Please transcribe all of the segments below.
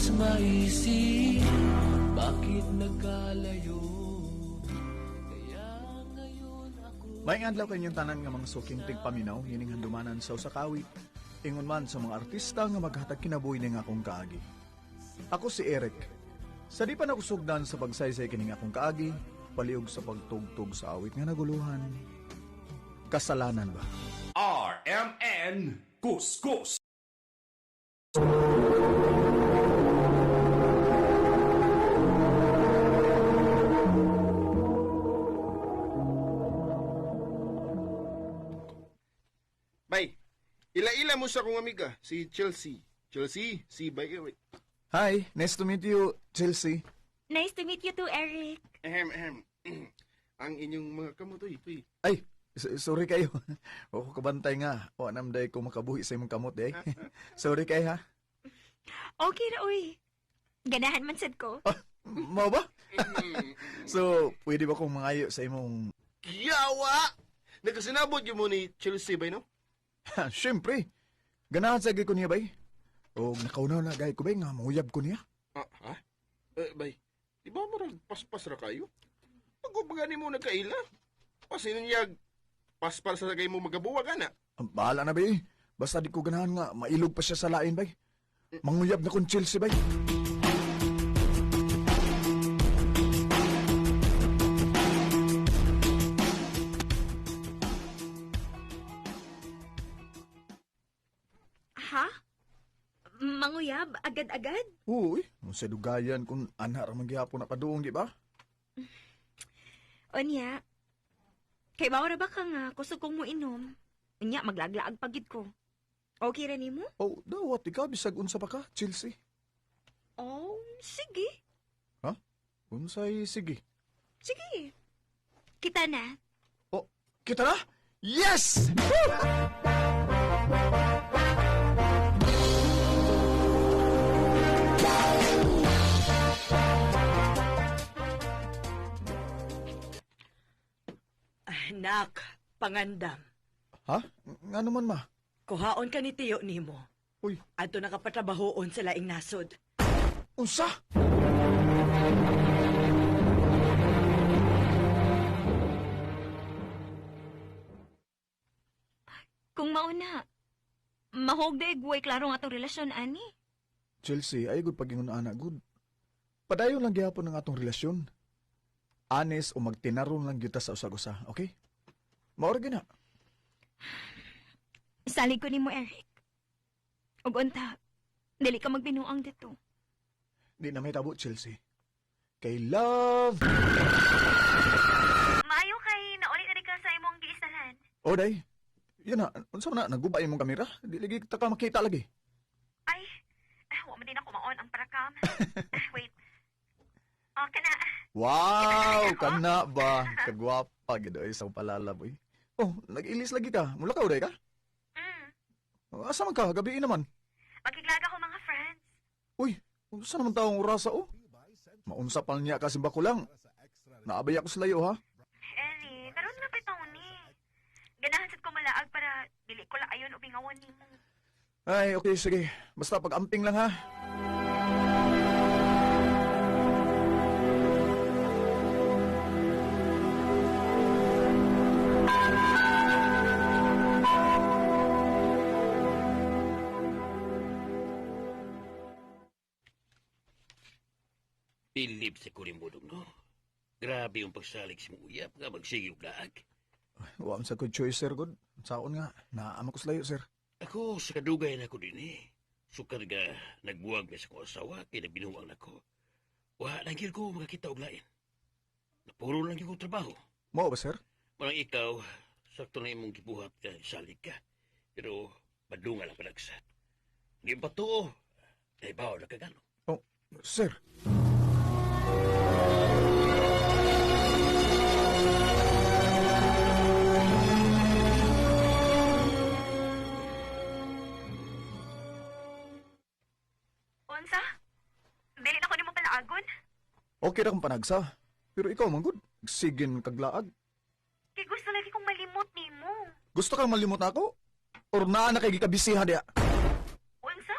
Sa maisip, bakit nagkalayo? Kaya ngayon ako Maayong adlaw kanyang tanan nga mga suking tigpaminaw hining handumanan sa usa ka awit. Ingon man sa mga artista nga maghatag kinabuhi ning akong kaagi. Ako si Eric. Sa di pa nakusugdan sa pagsaysay kining akong kaagi, paliog sa pagtugtog sa awit nga naguluhan. Kasalanan ba? RMN Kuskus. Bay, ila-ila mo sa akong amiga, si Chelsea. Chelsea, si Bay. Wait. Hi, nice to meet you, Chelsea. Nice to meet you too, Eric. Ehem, ehem. Ang inyong mga kamot, uy, uy. Ay, sorry kayo. Ako kabantay nga. O anam day ko makabuhi sa imong kamot day. Sorry kay ha. Okay ra, uy. Ganahan man sad ko. Ah, mao ba? So, pwede ba kong mangayo sa imong Yawa! Nagkasinabot yun mo ni Chelsea, bay, no? Siyempre. Ganahan sa ko niya, bay. O nakaunaw na gay ko bay nga manguyab ko niya. Ah, ha? Eh, bay, di ba marag paspas ra kayo? Pag mo nagkaila, pasinunyag, paspas sa kay mo magabuwag, ana. Ang bahala na bay. Basta di ko ganahan nga mailog pa siya sa lain bay. Manguyab na kong Chelsea bay. Ha? Manguyab? Agad-agad? Uy, sa dugayan kung ana ra man gihapon na padung, di ba? Unya, kay bawra ba ka nga kusog kong mo inom? Unya, maglaglaag pagid ko. Okay ra nimo? Oh, dawat ikaw bisag unsa pa ka, Chelsea. Oh, sige. Ha? Unsay sige. Sige. Kita na. Oh, kita na? Yes! Anak, pangandam. Ha? Nga naman ma? Kuhaon ka ni Tiyo nimo. Uy, Adto nakapatrabahoon sa laing nasod. unsa? Kung mauna, mahog daig way klaro ang atong relasyon, ani. Chelsea, ay good pagingon ana good. Padayon lang gihapon ang atong relasyon. Anes o magtinaron lang gyud ta sa usag-usa, okay? Maor gyud na. Salig ko nimo, Eric. Ug unta, dili ka magbinuang dito. Di na may tabo, Chelsea. Kay love. Maayo kay nauli na ka sa imong giistalan. O day. Yan na, unsa man na naguba imong kamera? Di lagi ta ka makita lagi. Ay, wa man din ako maon ang parakam. Wait. Oh, kana. Wow, kana ba? Kagwapa gid oy sa palala boy. Oh, nag-ilis lagi ka. Mula ka uday ka? Mm. Oh, asa man ka? Gabi naman. Magiglaga ko mga friends. Uy, unsa naman taong orasa oh? Maunsa pa niya kasi ko lang. Naabay ako sa layo ha. Eli, karon na pitaw ni. Ganahan sad ko malaag para dili ko laayon ubingawan nimo. Ay, okay, sige. Basta pag-amping lang ha. Bilib sa kurimudong, no? Grabe yung pagsalig sa mong uyap nga magsige og laag. Wa man sa good choice, sir. Good. Saon nga. Naama ko sa layo, sir. Ako, sa kadugay na ako din eh. Sukar nga nagbuwag na sa kong asawa kay nagbinuang nako. Wa lang gyud ko makakita og lain. Napuro lang gyud ko trabaho. Mao ba, sir? Parang ikaw, sakto na imong gibuhat ka, salig ka. Pero madunga lang panagsa. Hindi pa tuo. Ay bawo na kagano. Oh, sir. Unsa? Dili na ko nimo palaagon? Okay ra kong panagsa. Pero ikaw man good. Sigin kaglaag. Kay gusto lagi kong malimot nimo. Gusto kang malimot na ako? Or naa na kay gikabisiha diya? Unsa?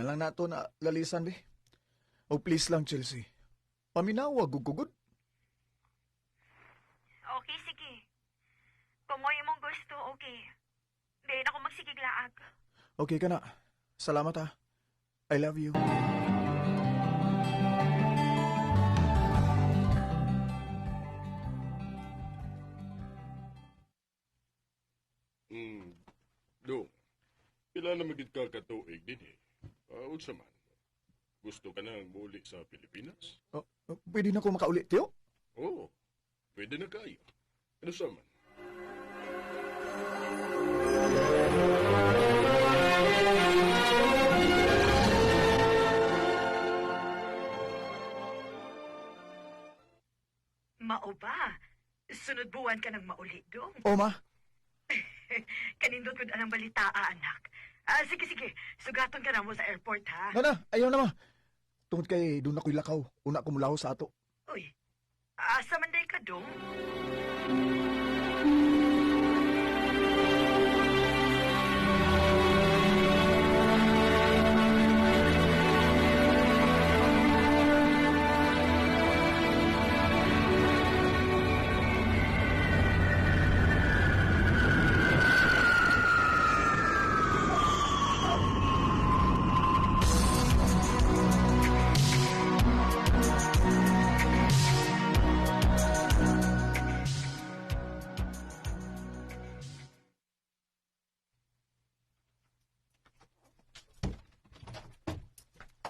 na lang nato na lalisan, be. Oh, please lang, Chelsea. Paminawa, gugugod. Okay, sige. Kung mo imong gusto, okay. Di na ako magsigiglaag. Okay ka na. Salamat ha. I love you. Dong, pila na magid ka katuig din eh. Unsa man? Gusto ka nang muli sa Pilipinas? Oh, oh, pwede na ko makauli, Tiyo? Oo, pwede na kayo. Ano sa man? Mao ba? Sunod buwan ka nang mauli, dong. O, ma. Kanindot ko ang balita, anak. Ah, sige, sige. Sugaton ka na mo sa airport, ha? Na na, ayaw na, ma. Tungod kay doon ako'y lakaw. Una ko mulaho sa ato. Uy, asa man day ka, dong?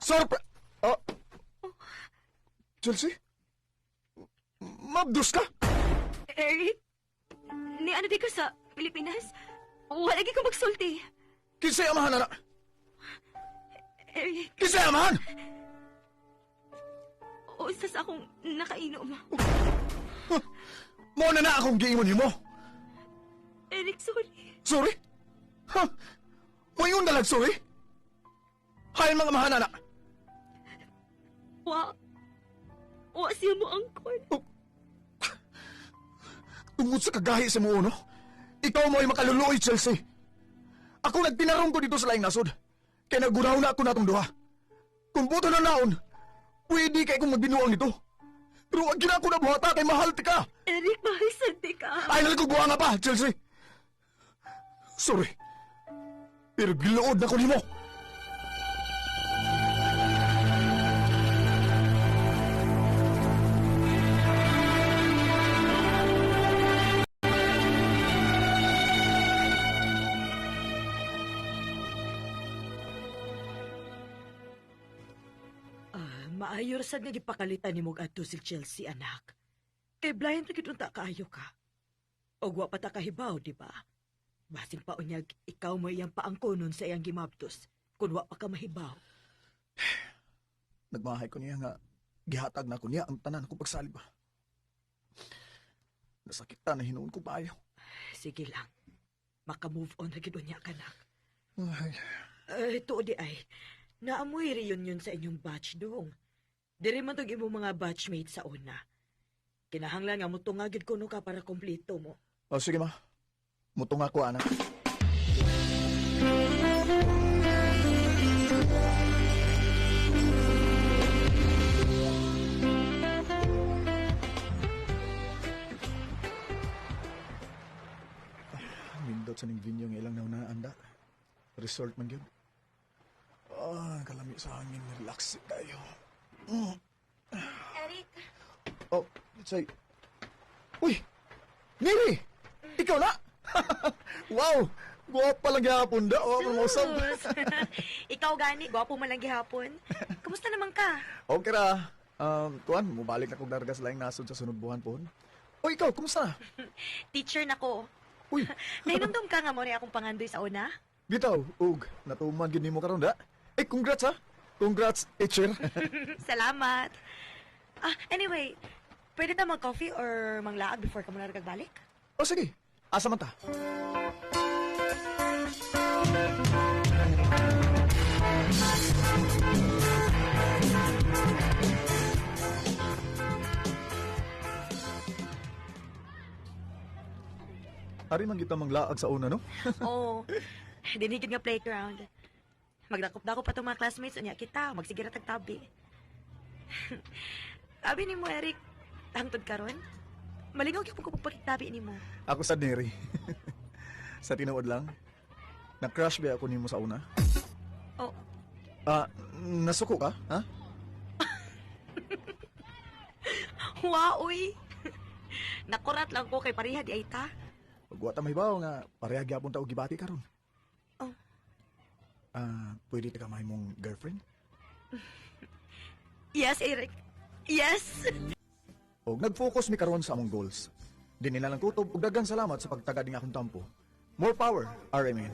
Sorpre... Oh. Chelsea? Mabdos ka? Eric, ni ano di ka sa Pilipinas? Wala lagi ko magsulti. Kinsay amahan, anak? Eric, Kinsay amahan? unsa sa akong nakainom. Mo na na akong giingon nimo. Eric, sorry. Sorry? Ha? Moingon na lang sorry? Hain mga amahan, anak. Wa. Wa siya mo angkon. Tungod sa kagahi sa mo, no? Ikaw mo ay makaluluoy, Chelsea. Ako nagtinarong ko dito sa laing nasod. Kaya nagunaw na ako natong duha. Kung buto na naon, pwede kay kong magbinuang nito. Pero wag gina ako na buhata kay mahal ti ka. Eric, mahal sad ka. Ay, nalagugbuha nga pa, Chelsea. Sorry. Pero giluod na ko nimo. Ah, maayo ra sad nga gipakalitan nimo adto si Chelsea, anak. Kay blind ra gid unta kaayo ka. Og wa pa ta kahibaw, di ba? Basin pa unyag ikaw mo iyang paangkonon sa iyang gimabdos kun wa pa ka mahibaw. Nagmahay ko niya nga gihatag na ko niya ang tanan ko pagsalig ba. Nasakitan na hinuon ko payo. Sige lang. Maka-move on na gid unya ka, anak. Ay, Eh, tuod di ay. Naamoy reunion sa inyong batch dong. Diri man tog imong mga batchmates sa una. Kinahanglan nga motunga gid kuno ka para kompleto mo. O sige ma, mutunga ko anak. Ah, Nindot sa ning vinyo nga ilang naunaan da. Resort man gyud. Ah, kalami sa hangin, relax kayo. Eric, Oh, say. Uy! Mary! Ikaw na! Wow! Guwapa lang gihapon da. Oh, mausap. Sus. Ikaw gani, gwapo man lang gihapon. Kumusta naman ka? Okay ra. Tuan, mubalik na kog dargas laing nasod sa sunod buwan pohon. O ikaw, kumusta na? Teacher na ko. Uy, Nahinumdum ka nga mo rin akong pangandoy sa una? bitaw, ug, natuman gyud nimo karon da. Eh, congrats ha. Congrats, teacher. Salamat. Ah, anyway, pwede ta mag-coffee or manglaag before ka muna balik? O sige, asa man ta? Ari man kita manglaag sa una, no? Oo. Dinigid nga playground. Magdakop-dakop pa itong mga classmates, unya kita, magsige ra tag tabi. Abi nimo, Eric, hangtod karon? Malingaw gyud ko pagpakigtabi nimo. Ako sa Neri. Sa tinuod lang, na-crush ba ako nimo sa una? Oh. Ah, nasuko ka? Ha? Wa, uy. Nakurat lang ko kay pareha di ay ta. Ug wa ta mahibaw nga pareha gyapon ta og gibati karon. Oh. Ah, pwede ta ka mahimong girlfriend? Yes, Eric. Yes. Og nag-focus mi karon sa among goals. Di nila lang kutob ug daghang salamat sa pagtagad ning akong tampo. More power, RMN.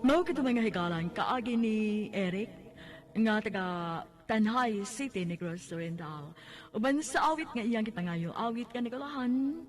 Mao kito mga higalan kaagi ni Eric nga taga Tanhay City, Negros Oriental. Uban sa awit nga iyang gipangayo, awit nga nagulahan.